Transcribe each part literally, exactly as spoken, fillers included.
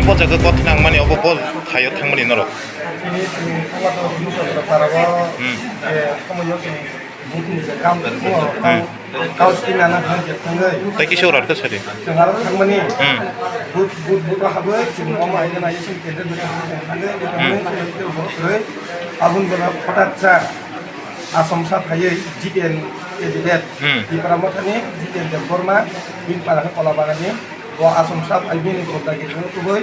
O jaga kothna wngmani obo bo thaio thangmani norok. Chini, chini Kanglato Musa Parao, Hmm. eh, Kamayo chini buku ni kam, Hmm. kau, kau skin ana han je thangai. Tai kisa ora ta sari. Chwng aro thangmani. Hmm. But, but, but haboi, chini mama aina na chini kende but thangoi, Hmm. abun bana photat cha. Asom sa phaiwi Jiten candidate. Hmm. Tipra Mothani Jiten Debbarma, bini para khe Kola Bagani. Bo Asom sa phai bini gunda giri no tubui.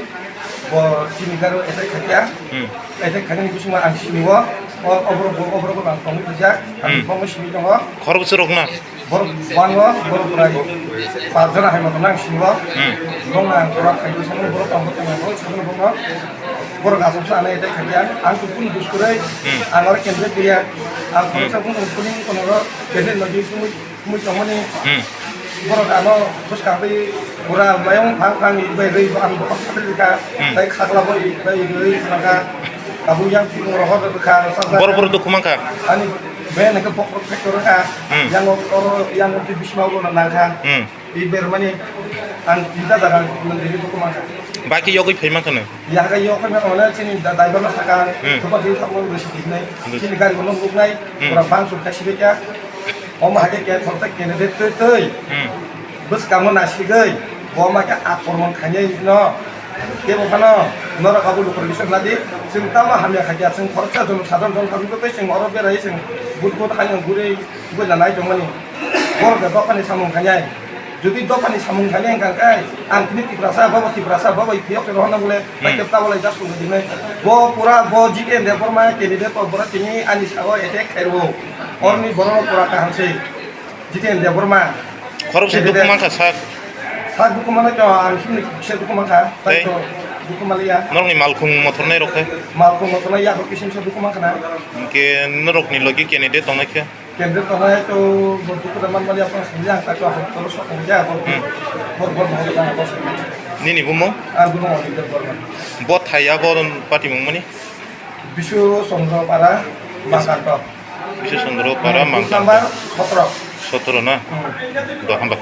Bo chini garo attack khaikya. Hmm. Attack khaikani bisingo ang sini o. O, oborok bo, oborok bo ang tongwi phaijak. Ang Hmm. bongwi sini tongo. Khoroksa rok na? Borok bango, borok bwrai. Pajana hai moto nang sini o. Hmm. Bong ang pura phai bwsano borok tongwi tongwi sini bongno. Borok asok sa anai tei khaikhe ang, ang kuphuru duskurwi, Hmm. ang oro candidate gwiya, ang Hmm. khoroksa buno kuning kono oro candidate logi kumui, kumui tongmani. Hmm. Borok ano bwskang twi pura mayung phang phang bai rwi ang bokhok khatri rwkha, Hmm. tei khakla bo bai rwi rwkha, tabuk yang phuru rohor rwkha, sajak Borok borok dukhu mankha. Ani ben hwnkhe bokhok phai rwkha, Hmm. yang oro yang twi bisma bo nangkha. Hmm. I bermani ang tinta jaga nang diri buku mangkha. Baki yogwi phai mankha nang? Yaga yok phai mankha mane chini da-, driver no saka, Hmm. thupa diri thangma rwsi dinai. Hmm. Chini gari bono nuknai, Hmm. pura bang suk khai sibekya. Omo hake ke thorta candidate twi twi. Hmm. Bwskango nasigwi, bo ma khe akormon khainai no. Tei bo phano norok abo lukur bisok nadi, chwng tamo hamya khaikya, chwng khoroksa jono sadharon jono thangwi twi chwng oro berai chwng but but haino guri guri nai tongmani. Borok da dophani samung khainai. Jodi dophani samung khainai hwnkha khe, ang tini Tiprasa, babo Tiprasa, babo phiyok se rohorna bole, Hmm. paikhe tabole just sung dinai. Bo pura bo Jiten Debbarma candidate bo borok tini ani sago attack khairwo. Orni borok pura kaham se. Jiten Debbarma. Khorok se dukhu mankha sak. Sak dukhu mankha to ang sini se dukhu mankha. Tai Tei? To dukhu maliya. Norokni malkhung mothornai rok khe? Malkhung mothornai ya kisim se dukhu mankha na. Hwnkhe norokni logi candidate tongnai khe? Kendra tongnai to bo dukhu da man mali apang sini ang ta to ang to sok ja bo. Hmm. Bo bo bo ta bo. Nini bumung? Ang bumung Odip Debbarma. Bo thai abo patimung mani? Bisu Chandra Para Mangkanto. Bisu Chandra Para Hmm, Mangkanto. Number sotro. Sotro na? Hmm. Do hamba.